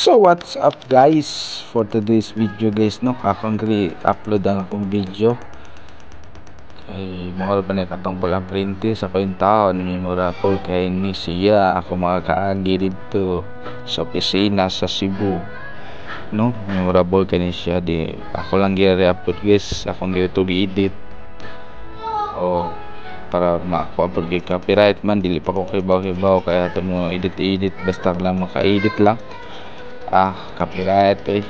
So what's up, guys? For today's video, guys, no, akong upload ang akong video kay mao pa ni katong pag-apprentice ako yung taon. Memorable kay ni siya ako mga kaagi didto sa opisina sa Cebu, no. Memorable kay ni siya. Di ako lang gi-upload, guys, akong gi edit o para makuha pag copyright man. Dili pa ko kibaw-kibaw kaya ato mo edit edit, basta lang maka-edit lang. Ah, copyright eh.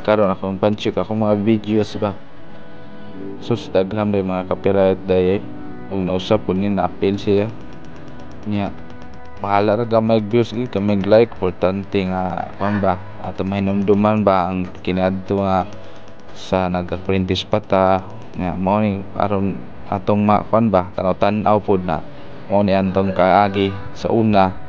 Karon akong pancheck akong mga videos ba, sus, daghan ba mga copyright day eh. Ug nausap po ni na-appeal siya niya. Bahala ra gamay views, gamay like, importante nga kuan ba, ato mahinumduman ba ang kiniadto nga sa nag-apprentice pa ta nga mao ni aron atong makuan ba, tanaw-tan-aw pod na mao ni atong kaagi sa una,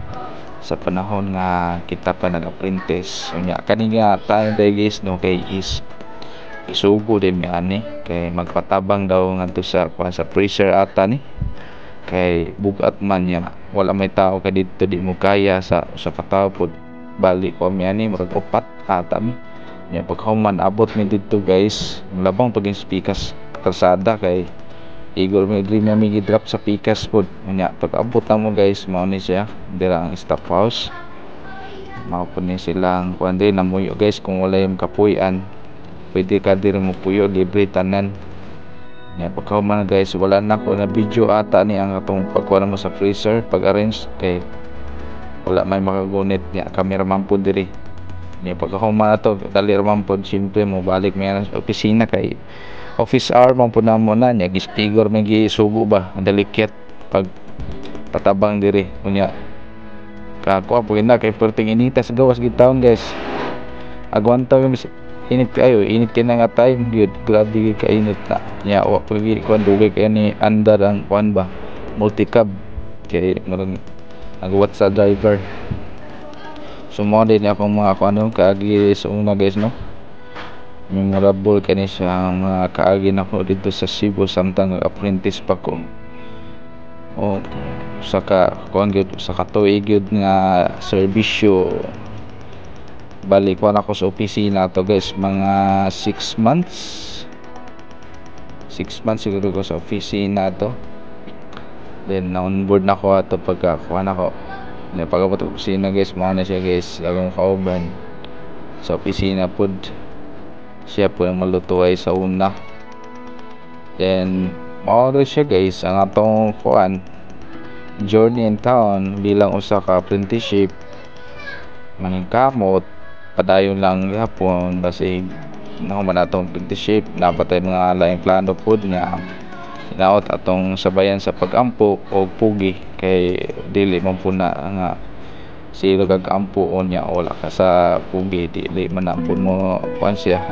sa panahon nga kita pa nag-apprentice. Unya kani nga time day, guys, no, kay is isugo din mi ani kay magpatabang daw ngadto sa kuan, sa freezer ata ni, kay bugat man niya, wala may tao kay didto, di mo kaya sa usa ka tawo pod. Bali ko mi ani, murag upat ata mi nya. Pagkahuman abot mi didto, guys, labang pag pikas kalsada kay igor mi diri mi gi-drop sa pikas pod. Unya pag abot namo, guys, mao ni siya dira ang staff house. Mao pud ni silang kuan diri namuyo, guys. Kung walay kapuy-an, pwede ka diri mo puyo, libre tanan nya. Pagkahuman, guys, wala na ko na video ata ni ang atong pagkuha mo sa freezer, pag-arrange, kay wala may makagunit niya, cameraman pud diri niya. Pagkahuman ato, dali ra man pud, siyempre mo balik mi sa opisina kay office hour man pud namo na niya. Gistigor may gisugo ba ang dalikit pag patabang diri. Unya kakuha po na kay perting inita sa gawas gitawon, guys. Agwanta mi, init kayo, init kay na nga time gyud, grabe gyud kainit na nya. Wa pa gyud kuan, dugay kay ni andar ang kuan ba, multicab, kay murag nagwat sa driver. So mao din akong mga kuan kaagi sa una, guys, no. Memorable kani siya ang mga kaagi nako didto sa Cebu samtang nag-apprentice pa ko. O sa ka kuan gyud, sa ka tuig gyud nga serbisyo. Balik kuan ako sa opisina to, guys, mga 6 months, 6 months siguro ko sa opisina to. Then na on board na ko ato pagka kuan ako. Then pag-abot sa opisina, guys, mao na siya, guys, akong kauban sa opisina pod. Siya po ang malutuay sa una. Then mao ra siya, guys, ang atong kuan journey in town bilang usa ka apprenticeship. Maningkamot padayon lang gihapon basig nahuman atong apprenticeship, naa pa tay mga laing plano pod nga hinaot atong sabayan sa pag-ampo o pugi, kay dili man pud na nga zero kag ampo unya wala ka sa pugi, dili man na pud mo kuan siya,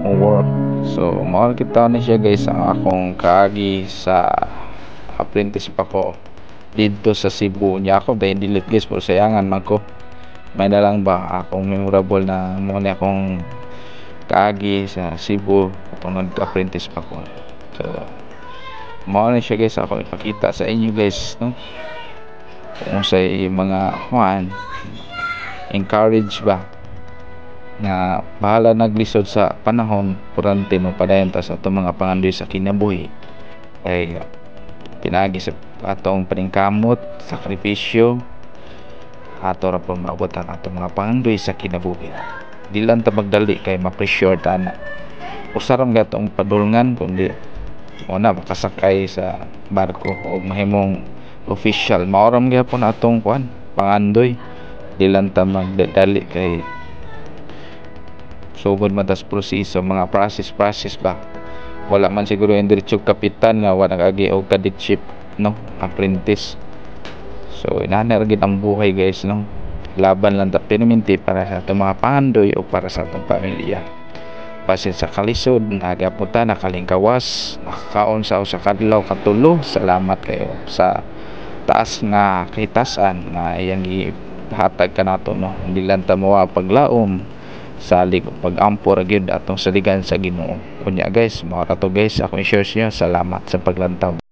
mo work. So mao kita ni siya, guys, ang akong kaagi sa apprentice pa ko didto sa Cebu. Nya ako dahil delete, guys, pero sayangan man ko, may na lang ba akong memorable na mo ni akong kaagi sa Cebu atong nag-apprentice pa ko. So mao ni siya, guys, ako ipakita sa inyo, guys, no, kung sa mga kuan encourage ba nga bahala naglisod sa panahon, importante mo padayon ta sa atong mga pangandoy sa kinabuhi kay pinaagi sa atong paningkamot, sakripisyo, ato ra pong maabot ang atong mga pangandoy sa kinabuhi. Di lang ta magdali kay ma-pressure ta na. Usa ra man atong padulngan kundi mo na makasakay sa barko o mahimong official. Mao ra man gihapon atong kuan pangandoy. Di lang ta magdali kay sugod man tas proseso, mga process process ba. Wala man siguro yung diretso kapitan nga wa nag-agi og cadetship, no, apprentice. So inana ra gid ang buhay, guys, no. Laban lang ta perminti para sa atong mga pangandoy o para sa atong pamilya. Basin sa kalisod, nagapon ta nakalingkawas, nakakaon sa usa ka adlaw katulo. Salamat kayo sa taas nga kahitasan nga iyang gihatag kanato, no. Hindi lang ta mawa paglaom, salig ug pag-ampo ra gyud atong saligan sa Ginoo. Unya, guys, mao ra to, guys, akong i-share sa inyo. Salamat sa paglantaw.